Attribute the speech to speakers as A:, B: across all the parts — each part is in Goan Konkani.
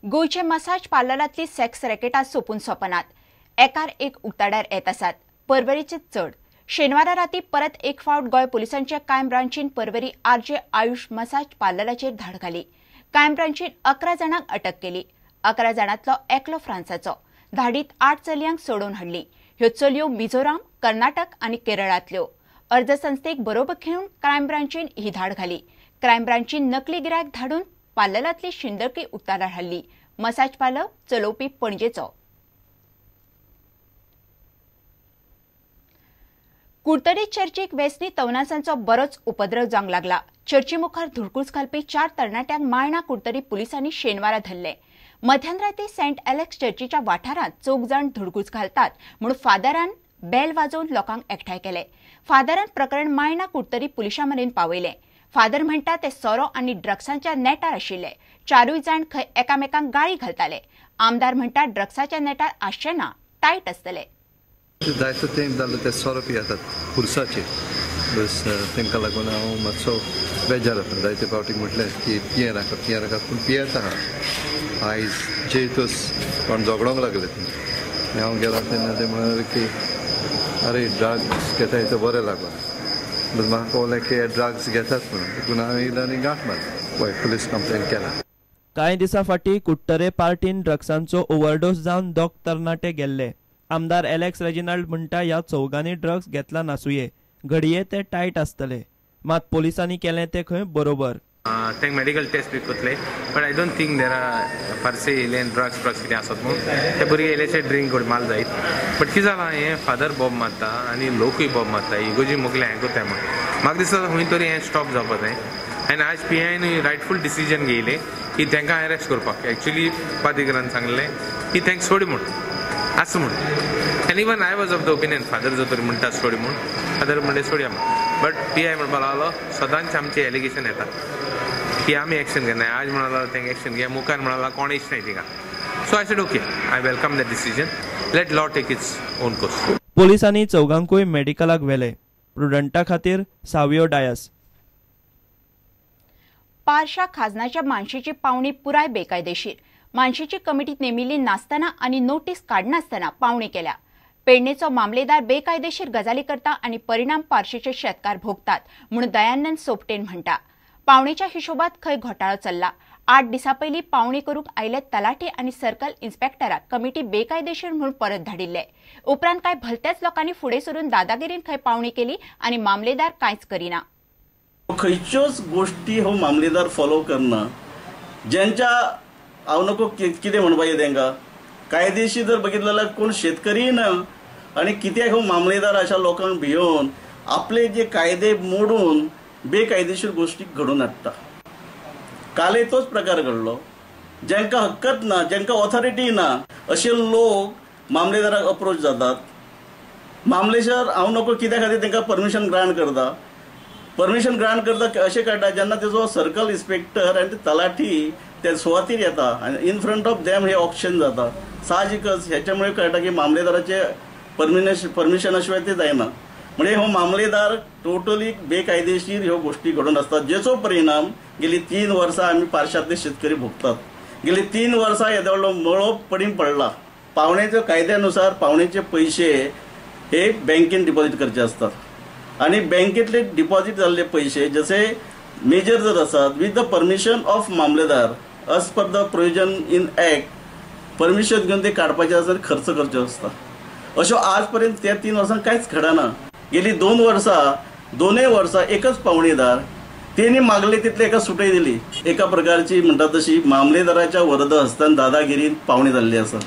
A: गोंयचे मसाज पार्लरांतली सेक्स रॅकेटां सोंपून सोंपनात, एकार एक उक्ताडार येत आसात। पर्वरीचे चड शेनवारा राती परत एक फावट गोंय पुलिसांच्या क्रायम ब्रांचीन पर्वरी आरजे आयुष मसाज पार्लराचेर धाड घाली। क्रायम ब्रांचीन 11 जाणांक अटक केली। 11 जाणांतलो एकलो फ्रांसाचो। धाडीत 8 चलयांक सोडोवन हाडली। ह्यो चलयो मिझोराम, कर्नाटक आनी केरळांतल्यो। अर्ज संस्थेक बरोबर घेवन क्रायम ब्रांचीन ही धाड घाली। क्रायम ब्रांचीन नकली गिरायक धाडून पार्लरांतली शिंदळकी उक्ताडार हाडली। मसाज पार्लर चलोवपी पणजेचो। कुडतरी चर्चीक वेसनी तवनासांचो बरोच उपद्रव जावंक लागला। चर्ची मुखार धुडकूस घालपी 4 तरणाट्यांक मायणा कुडतरी पुलिसांनी शेनवारा धरले। मध्यानराती सेंट एलेक्स चर्चीच्या वाठारांत 4 जाण धुडकूस घालतात म्हूण फादरान बेल वाजोवन लोकांक एकठांय केले। फादरान प्रकरण मायणा कुडतरी पुलिसां मेरेन पावयलें। फादर म्हणटा ते सोरो आनी ड्रग्सांच्या नेटार आशिल्ले। 4 जाण खंय एकामेकांक गाळी घालताले। आमदार म्हणटा ड्रग्साच्या नेटार आसचे ना, टायट आसतले।
B: जायतो तेंप जालो ते सोरो पियेतात पुरसाचे, बस तांकां लागून हांव मातसो बेजार जाता। जायते फावटी म्हटलें की पिये नाका पिये नाका, पूण पियेता। आयज जेतूच कोण झगडोंक लागले ते, हांव गेलो तेन्ना ते म्हणले की अरे ड्रग्स घेता हें बरें लागो। बस म्हाका कळ्ळें की हे ड्रग्स घेतात म्हणून, देखून हांवें येयलो आनी गांठ मारली, पळय पुलीस कंप्लेन केला।
C: कांय दिसां फाटीं कुडटरे पार्टीन ड्रग्सांचो ओव्हरडोस जावन 2 तरणाटे गेल्ले। आमदार एलेक्स रेजिनाल्ड म्हणटा ह्या चौगांनी ड्रग्स घेतला नासुये, घडये ते टायट आसतले। मात पोलिसांनी केलें तें खंय बरोबर।
D: तांकां मेडिकल टेस्ट बी करतले, but I don't think there are फारसे येयले ड्रग्स ड्रग्स कितें आसत म्हणून। ते भुरगे येयलेशे ड्रिंक करून माल जायत, बट कितें जालां हें फादर बॉब मारता आनी लोकूय बॉब मारता, इगोजी मोगले हें करता म्हणून म्हाका दिसता खंय तरी हें स्टॉप जावपा जाय। आनी आज पी आयन रायटफूल डिसिजन घेयलें की तांकां अरेस्ट करपाक। एक्चुली पादिगरान सांगलें की तांकां सोड म्हूण आसा म्हूण, आनी even I was of the opinion father जो तरी म्हणटा सोड म्हूण, फादर म्हणलें सोडया म्हूण, बट पी I म्हणपाक लागलो सदांच आमचें एलिगेशन येता की आमी एक्शन घेना। आज म्हणला तांकां एक्शन घे, मुखार म्हणला कोण येच नाही थिंगा। So I said okay, I welcome the decision, let law take its own course.
C: पोलिसांनी चौगांकूय मेडिकलाक व्हेले। प्रुडंटा खातीर सावियो डायस।
A: पारशा खाजनाच्या मानशेची पावणी पुराय बेकायदेशीर। मानशेची कमिटी नेमिल्ली नासतना आनी नोटीस काडनासतना पावणी केल्या। पेडणेचो मामलेदार बेकायदेशीर गजाली करता आनी परिणाम पारशेचे शेतकार भोगतात म्हूण दयानंद सोपटेन म्हणटा। पावणेच्या हिशोबात खंय घोटाळो चल्ला। 8 दिसां पयलीं पावणी करूंक आयिल्ले तलाठी आनी सर्कल इन्स्पेक्टराक कमिटी बेकायदेशीर म्हूण परत धाडिल्ले। उपरांत कांय भलत्याच लोकांनी फुडें सरून दादागिरीन खंय पावणी केली आनी मामलेदार कांयच करिना।
E: खंयच्योच गोष्टी हो मामलेदार फॉलो करना, ज्यांच्या हांव नको कितें म्हणपाचें तांकां कायदेशीर जर बघितलं जाल्यार कोण शेतकरी ना, आनी कित्याक हो मामलेदार अशा लोकांक भियोवन आपले जे कायदे मोडून बेकायदेशीर गोष्टी घडोवन हाडटा। कालय तोच प्रकार घडलो, जांकां हक्कत ना, जांकां ऑथॉरिटी ना अशे लोक मामलेदाराक अप्रोच जातात। मामलेदार हांव नको कित्या खातीर तांकां परमिशन ग्रांट करता, परमिशन ग्रांट करता अशें कळटा जेन्ना तेजो सर्कल इन्स्पेक्टर आनी तलाठी त्या सुवातीर येता आनी इन फ्रंट ऑफ दॅम हे ऑक्शन जाता। साहजिकच ह्याच्यामुळे कळटा की मामलेदाराचे परमिशना शिवाय ते जायना, म्हणजे हो मामलेदार टोटली बेकायदेशीर ह्यो गोष्टी घडोवन आसतात, जेचो परिणाम गेली 3 वर्सां आमी पारशांतले शेतकरी भोगतात। गेली 3 वर्सां येदो व्हडलो मळो पडीन पडला। पावणेच्या कायद्यानुसार पावणेचे पयशे हे बँकेन डिपॉझिट करचे असतात आणि बँकेतले डिपॉझिट जाल्ले पैसे जसे मेजर जर असतात विथ the permission of मामलेदार as per the provision in act permission घेवन ते काडपाचे आसता, खर्च करचे आसता। अश्यो आज पर्यंत त्या 3 वर्सां कांयच घडना। गेली 2 वर्सां दोनय वर्सां एकच पावणेदार तेणी मागले तितले एका सुटय दिली। एका प्रकारची म्हणटा तशी मामलेदाराच्या वरद हस्तान दादागिरीन पावणी जाल्ली आसा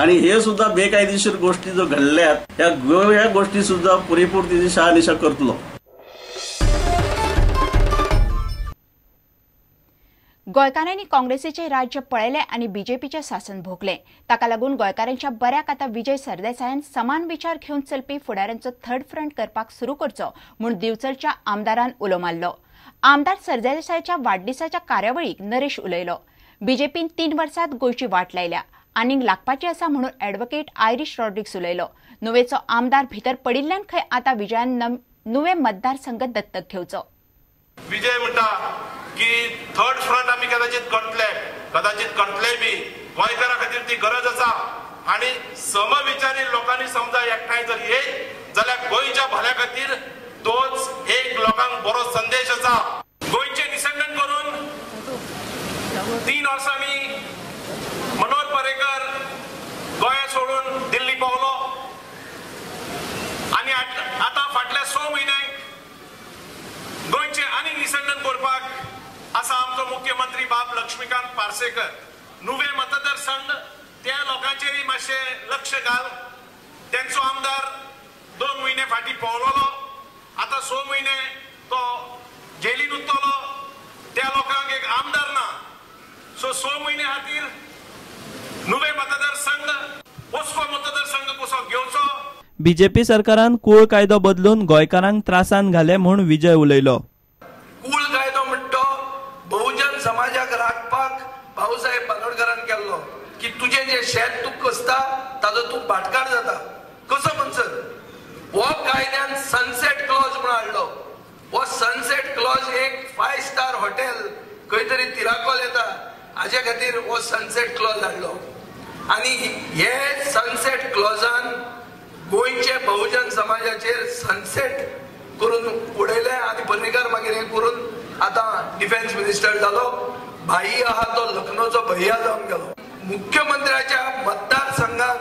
E: आणि हे सुद्धा बेकायदेशीर गोष्टी जो घडल्यात ह्या गोष्टी सुद्धा पुरेपूर तिची शहानिशा करतलो।
A: गोंयकारांनी काँग्रेसीचे राज्य पळयलें आनी बीजेपीचें शासन भोगलें। ताका लागून गोंयकारांच्या बऱ्याक आतां विजय सरदेसायान समान विचार घेवन चलपी फुडाऱ्यांचो थर्ड फ्रंट करपाक सुरू करचो म्हूण दिवचलच्या आमदारान उलो मारलो। आमदार सरदेसायाच्या वाडदिसाच्या कार्यावळीक नरेश उलयलो। बीजेपीन 3 वर्सांत गोंयची वाट लायल्या, आनीक लागपाची आसा म्हणून ॲडव्होकेट आयरीश रॉड्रिग्स उलयलो। नुवेचो आमदार भितर पडिल्ल्यान खंय आतां विजयान नुवे मतदारसंघ दत्तक घेवचो।
F: विजय म्हणटा की थर्ड फ्रंट आमी कदाचित करतले, कदाचित करतले बी, गोंयकारां खातीर ती गरज आसा आनी समविचारी लोकांनी समजा एकठांय जर येत जाल्यार गोंयच्या भल्या खातीर तोच एक लोकांक बरो संदेश आसा.
G: गोंयचें निसंडन करून 3 वर्सांनी मनोहर पर्रीकर गोंया सोडून दिल्ली पावलो आनी आतां फाटल्या 6 म्हयने गोंयचें आनी निसंडन करपाक आसा आमचो मुख्यमंत्री बाब लक्ष्मीकांत पार्सेकर. नुवें मतदारसंघ त्या लोकांचेरय मातशें लक्ष घाल. तेंचो आमदार 2 म्हयने फाटीं पावलोलो, आतां 6 म्हयने तो जेलीन उरतलो. त्या लोकांक एक आमदार ना, सो 6 म्हयने खातीर नुवें मतदारसंघ पोस्को मतदारसंघ कसो घेवचो.
C: बीजेपी सरकारान कूळ कायदो बदलून गोंयकारांक त्रासान घाले म्हूण विजय उलयलो.
H: कूळ कायदो म्हणटो बहुजन समाजाक राखपाक भाऊसाहेब बांदोडकरान केल्लो की तुजें जें शेत तूं कसता ताजो तूं भाटकार जाता कसो म्हणसर हो कायद्यान सनसेट क्लॉज म्हणून हाडलो. हो सनसेट क्लॉज एक 5 स्टार हॉटेल खंय तरी तिराकोल येता हाजे खातीर हो सनसेट क्लॉज हाडलो आनी हे सनसेट क्लॉजान गोंयचे बहुजन समाजाचेर सनसेट करून उडयले आनी पर्रीकार मागीर हें करून आतां डिफेन्स मिनिस्टर जालो. भाई आहा तो लखनौचो भैया जावन गेलो. मुख्यमंत्र्याच्या मतदारसंघात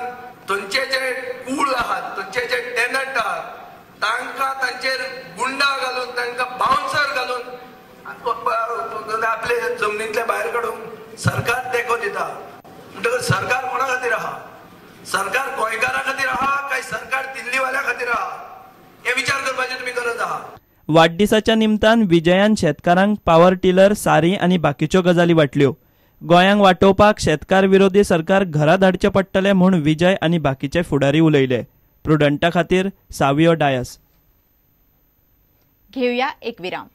H: थंयचे जे कूळ आहात, थंयचे जे टेनंट आहात तांकां तांचेर गुंडा घालून तांकां बाउन्सर घालून आपले जमनींतले भायर काडूंक सरकार तेंको दिता. म्हणटकच सरकार कोणा खातीर आहा? सरकार गोंयकारां खातीर आहा काय सरकार दिल्लीवाल्या खातीर आहा हे विचार करपाची तुमी गरज आहा.
C: वाडदिसाच्या निमतान विजयान शेतकारांक पावर टिलर, सारी आनी बाकीच्यो गजाली वाटल्यो. गोंयांक वाटोवपाक शेतकार विरोधी सरकार घरा धाडचें पडटलें म्हूण विजय आनी बाकीचे फुडारी उलयले. प्रुडंटा खातीर सावियो डायस.
A: घेऊया एक विराम.